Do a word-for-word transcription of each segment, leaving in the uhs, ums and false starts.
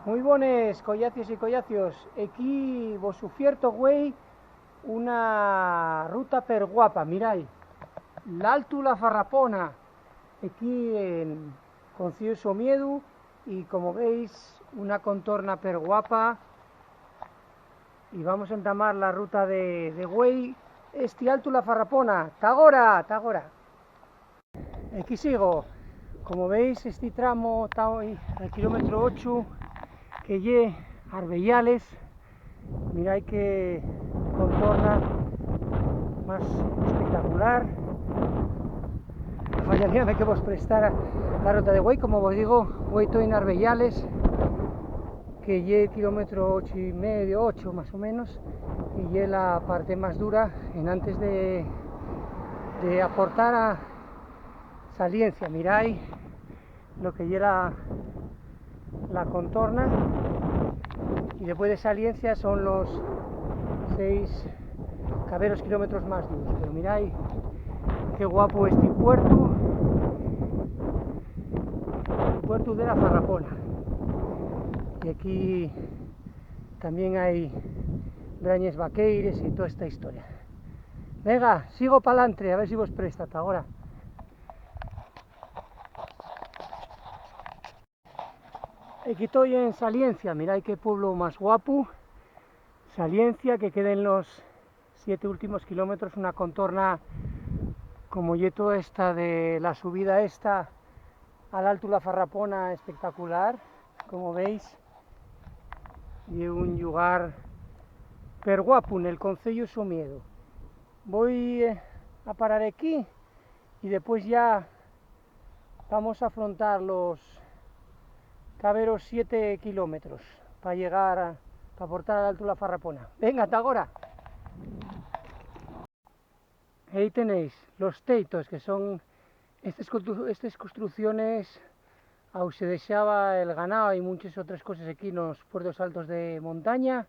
Mui bones, collacios y collacios. Equí vos ufierto güei una ruta perguapa, mirai. L'Altu La Farrapona, equí en Conceyu Somiedu, y como veis, una contorna perguapa. Y vamos a entamar la ruta de, de güei, esti Altu La Farrapona. Tagora, tagora. Equí sigo. Como veis, esti tramo ta hoi al kilómetru ocho, que ye Arbeyales. Mirai qué contorna más espectacular. Fallaríame que vos prestara la ruta de güei, como vos digo, güei toi en Arbeyales, que ye kilómetru ocho y medio, ocho más o menos, y ye la parte más dura enantes de, de aportar a Saliencia. Mirai lo que ye la, la contorna, y depués de Saliencia son los seis caberos kilómetros más duros. Pero mirai qué guapo esti puertu, el puertu de La Farrapona. Y aquí tamién hai brañes vaqueires y toda esta historia. Venga, sigo p'alantre, a ver si vos presta. Tagora. Equí toi en Saliencia, mirai qué pueblo más guapu. Saliencia, que queden los siete últimos kilómetros, una contorna como ye toda esta de la subida esta al Altu La Farrapona, espectacular, como veis. Ye un llugar perguapu nel conceyu Somiedu. Voi, eh, a parar equí y depués ya vamos a afrontar los caberos siete kilómetros pa llegar a, pa portar al Altu La Farrapona. Venga, tagora. Ehí tenéis los teitos, que son estes constru-, estes construcciones au se dexaba el ganao y munches otres coses equí nos puertos altos de montaña,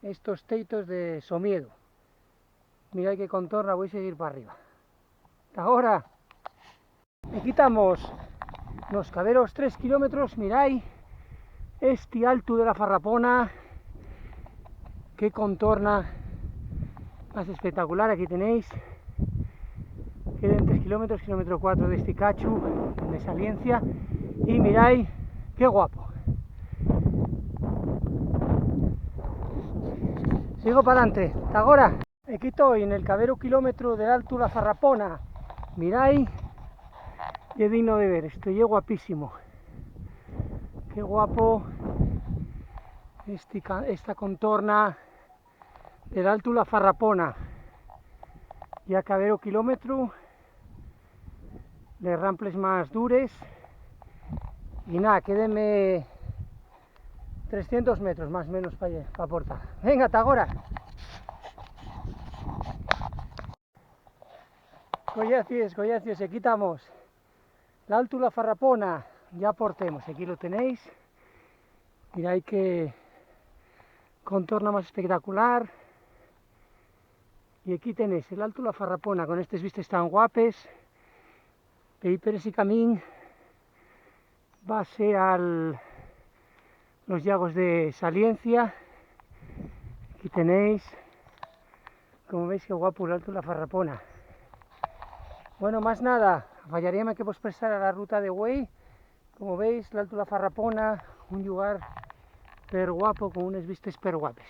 estos teitos de Somiedu. Mirai qué contorna, voi seguir p'arriba. Tagora. Equí tamos nos caberos tres kilómetros, mirai esti Altu de La Farrapona, qué contorna más espectacular, aquí tenéis. Queden tres kilómetros, kilómetro cuatro d'esti cachu, de Saliencia, y mirai qué guapo. Sigo p'alantre, tagora. Equí toi nel caberu kilómetru del Altu La Farrapona. Mirai, ye digno de ver, esto ye guapísimo. Qué guapo esti ca-, esta contorna del Altu La Farrapona. Ya caberu kilómetru, les ramples más dures. Y na, quédeme trescientos metros más o menos pa, pa portar. Venga, tagora. Collacios, collacios, equí tamos. L'Altu La Farrapona, ya portemos, equí lo tenéis. Mirai qué contorna más espectacular. Y equí tenéis el Altu La Farrapona con estes vistes tan guapes. Veí per esi camín va a ser al, los llagos de Saliencia. Aquí tenéis, como veis, qué guapo l'Altu La Farrapona. Bueno, más nada, fallaríame que vos prestara la ruta de güei. Como veis, l'Altu La Farrapona, un llugar per guapo, con unes vistes per guapes.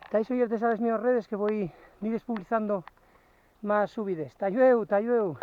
Tais oyentes a les míos redes que voi dir espublizando más subides. Ta llueu, ta llueu.